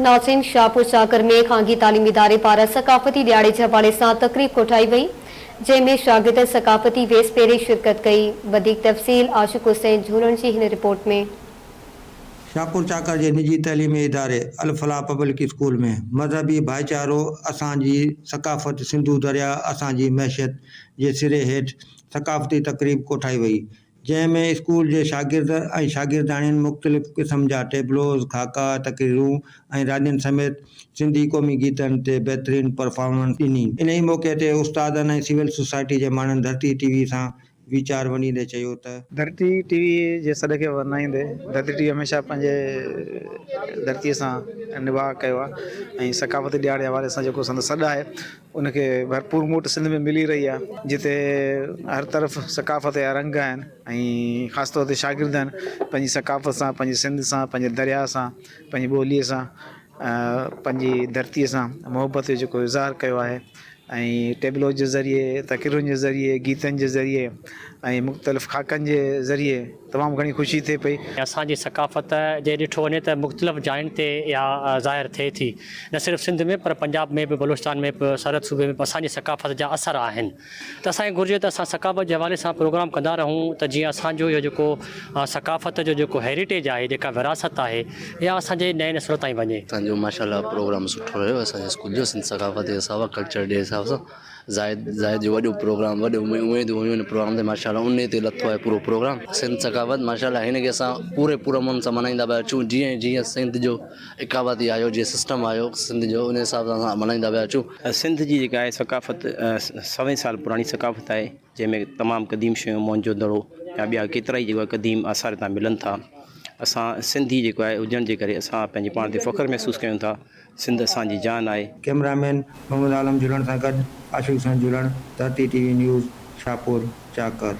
ناظرين شاهپور چاڪر ۾ خانگي تعليمي اداري پاران ثقافتي ڏهاڙي جي حوالي سان تقريب ڪوٺائي وئي جنهن ۾ شاگردن ثقافتي ويس پهري شرڪت ڪئي وڌيڪ تفصيل عاشق حسين جهولڻ جي هن رپورٽ ۾. شاهپور چاڪر جي نجي تعليمي اداري الفلاح پبلڪ اسڪول ۾ مذهبي ڀائيچارو اسان جي ثقافت سنڌو درياء اسان جي معيشت جي سري هيٺ ثقافتي تقريب ڪوٺائي وئي جنهن ۾ اسڪول جي شاگرد ۽ شاگردياڻين مختلف قسم جا ٽيبلوز، خاڪا، تقريرون ۽ راندين سميت سنڌي قومي گيتن تي بهترين پرفارمنس ڏني. انهي موقعي تي استادن ۽ سول سوسائٽي جي ماڻهن ڌرتي ٽي وي سان ويچار ونڊيندي چيو ته. ڌرتي ٽي وي جي سڏ کي ورنائيندي ڌرتي ٽي وي هميشه پنهنجي ڌرتي سان نڀاء ڪيو آهي ۽ ثقافتي ڏهاڙي جي حوالي سان جيڪو سندس سڏ آهي ان کي ڀرپور موٽ سنڌ ۾ ملي رهي آهي جتي هر طرف ثقافت جا رنگ آهن ۽ خاص طور تي شاگردن پنهنجي ثقافت سان پنهنجي سنڌ سان پنهنجي درياء سان پنهنجي ٻوليء سان پنهنجي ڌرتيء سان محبت جو جيڪو اظهار ڪيو آهي ۽ ٽيبلو جي ذريعي تقريرن جي ذريعي گيتن جي ذريعي ۽ مختلف خاڪن جي ذريعي تمام گهڻي خوشي ٿئي پئي. اسان جي ثقافت جي ڏٺو وڃي ته مختلف جاين تي اها ظاهر ٿئي ٿي. نه صرف سنڌ ۾ پر پنجاب ۾ به بلوچستان ۾ به سرحد صوبي ۾ به اسان جي ثقافت جا اثر آهن ته اسان کي گهرجي ته اسان ثقافت جي حوالي سان پروگرام ڪندا رهون ته جيئن اسان جو اهو جيڪو ثقافت جو جيڪو هيريٽيج آهي جيڪا وراثت آهي اها اسان جي نئين نسل تائين وڃي. اسان جو ماشاء الله پروگرام سٺو رهيو اسان جي اسڪول جو سنڌ ثقافت جي حساب سان ڪلچر ڊي حساب سان زاهد زاهد جو وڏو پروگرام وڏو اميدون هيون هن پروگرام تي ماشاء الله انهي تي لٿو آهي پورو پروگرام سنڌ ثقافت ماشاء الله هن کي اسان پوري پوري من سان ملهائيندا پيا اچون جيئن جيئن سنڌ جو اقامتي آيو جيئن سسٽم آيو سنڌ جو انهي حساب سان اسان ملهائيندا پيا اچون. سنڌ جي جيڪا آهي ثقافت سوين سال پراڻي ثقافت آهي جنهن ۾ تمام قديم شيون موهن جو دڙو يا ٻيا ڪيترائي جيڪو آهي قديم آثار هتان ملن ٿا اسان سنڌي جيڪو آهي هجڻ جي ڪري اسان پنهنجي پاڻ تي فخر محسوس ڪيون ٿا سنڌ اسان جي جان آهي. ڪئميرا مين محمد عالم جهلڻ سان گڏ Ashiq Hussain Jhulan, Dharti T V news, Shahpur Chakar.